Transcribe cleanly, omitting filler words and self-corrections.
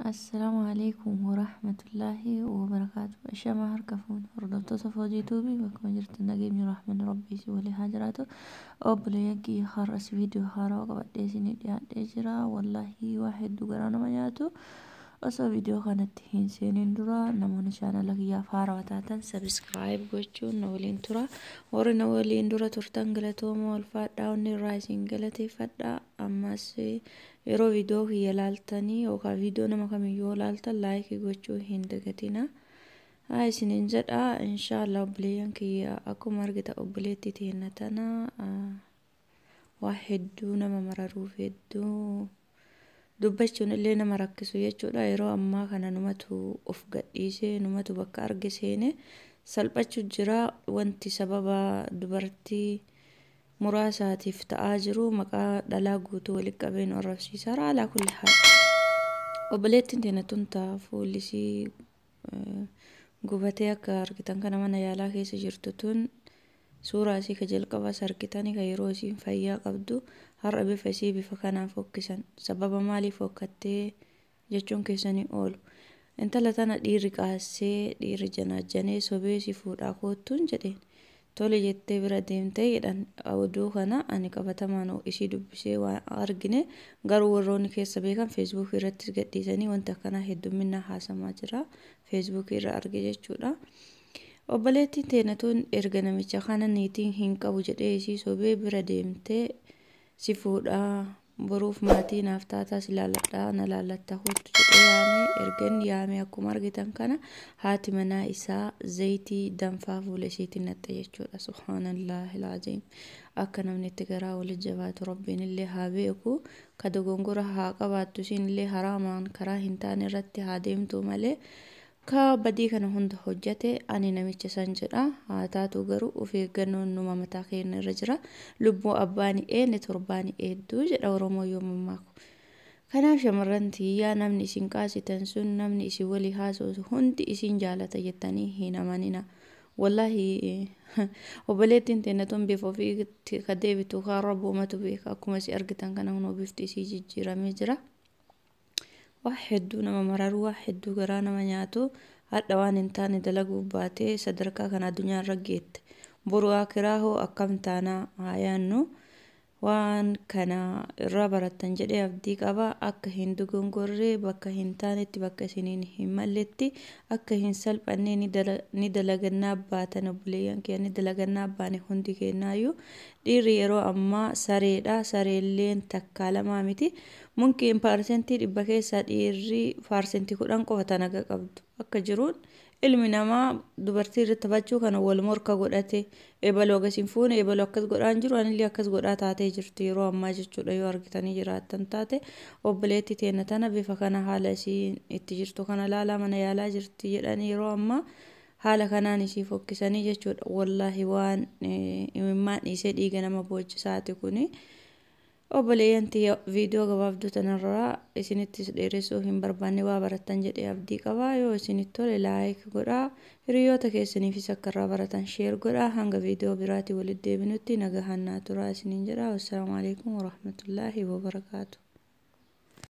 Assalaamu alaikum warahmatullaahi wabarakaatu. Ashamaa harka fuune hordoftoota Foozii Tuubii bakkuma jirtan nageenyi rahmanni rabbii si walii haa jiraatu. Obboleeyyan kiyya har'as viidiyoo haarawaa qabadhee isinii dhiyaadhee jira. Wallaahi waa hedduu garaa nama nyaatu. Osoo viidiyoo kanatti hin seeniin dura namoonni chaanala kiyyaaf haarawaa taatan sabiskiraayib gochuun na waliin tura. Warri na waliin dura turtan galatooma ulfaadhaa onni irraa isin galateeffadha. Ammas yeroo viidiyoo kiyya laaltanii yookaan viidiyoo nama kamiyyuu laaltan laayikii gochuu hin dagatina. Haa isiniin jedha inshaallah obboleeyyan kiyya akkuma argita obboleettii teenna tana waa hedduu nama mararuuf hedduu dubbachuun illee nama rakkisu jechuudha. Yeroo ammaa kana numatu of gadhiisee numatu bakka arge seene salphachuu jira. Wanti sababa dubartii muraasaatiif ta'aa jiru maqaa dhalaa guutuu walitti qabee nu arrabsiisa. Alaa kulli haal. Obboleettiin teenya tun ta'a fuulli isii gubatee akka argitan kana mana yaalaa keessa jirtu tun suuraa isii ka jalqabaas argitanii ka yeroo isiin fayyaa qabdu har'a bifa isii bifa kanaan fokkisan sababa maaliif fokkattee jechuun keessanii oolu. Intala tana dhiirri qaassee dhiirri janaajjanee sobee si fuudhaa koottuun jedheen. Tole jettee bira deemtee jedhan oduu kana ani qabatamaan isii dubbisee waan argine garuu warroonni keessa beekan feesbuukii irrattis gadhiisanii wanta akkanaa heddumminaan haasamaa jira feesbuukii irra arge jechuudha. Obboleettiin teenya tun erga namicha kana niitiin hin qabu jedhee isii sobee bira deemtee si fuudhaa boruuf maatii naaf taataa si laalladhaa na laallattaa kottu jedhee yaamee erga inni yaamee akkuma argitan kana haati manaa isaa zayitii danfaa fuula isiitiin naqxe jechuudha. Subhaanallaahi alaaziim. Akka namni itti garaa walitti jabaatu rabbiin illee haa beeku. Ka dogongora haa qabaattu isiin illee haraamaan karaa hin taane irratti haa deemtu malee ka badii kana hunda hojjate ani namicha san jedha. Haa taatu garuu of eeggannoon numa mataa keenya irra jira. Lubbuu abbaani eenne torbaani eedduu jedha Oromoo yoo mammaaku. Kanaaf shamarran tiyyaa namni isin qaasitan sun namni isin walii haasa'u hundi isin jaalata jettanii hin amanina. Wallaahi obboleettiin teenya tun bifa ofiitti ka deebitu kaan rabbuumatu beeka. Akkuma isin argitan kana kunoo bifti isii jijjiiramee jira. Waa hedduu nama mararu, waa hedduu garaa nama nyaatu, hadha waan hin taane dalaguu baatee sadarkaa kana addunyaa irra geette. Boru akiraa hoo akkam taanaa haa yaannu. Waan kana irraa barattan jedhee abdii qaba. Akka hin dogongorree bakka hin taanetti bakka isiniin hin malletti akka hin salphannee ni dalagannaa baatan obboleeyyan kiyya ni dalagannaa baane hundi kennaayyuu. Dhiirri yeroo ammaa sareedha. Sareelleen takkaa lamaa miti. Mumkin paarsentii 100 keessaa dhiirri paarsentii 10 qofa tan haga qabdu. Akka jiruun ilmi namaa dubartii irratti taphachuu kana wal morka godhate ebalu agas hin fuune ebalu akkas godhaan jiru anillee akkas godhaa taatee jirti yeroo ammaa jechuudha yoo argitanii jiraattan taate obboleettii teenna tana bifa kana haala isiin itti jirtu kana laalaa mana yaalaa jirti jedhanii yeroo ammaa haala kanaan isii fokkisanii jechuudha. Wallaahi waan imimmaan dhiisee dhiiga nama boochisaati kuni. Obboleeyyan tiyya viidiyoo gabaabduu tanarraa isinittis dheeressuu hin barbaanne waa barattan jedhee abdii qaba. Yoo isinitti tole laayik godhaa. Hiriyoota keessaniifis akka irraa baratan sheer godhaa. Hanga viidiyoo biraatii walitti deebinutti nagahaan naa turaa isiniin jedha. Wassalaamu alaikum warahmatullaahi wabarakaatu.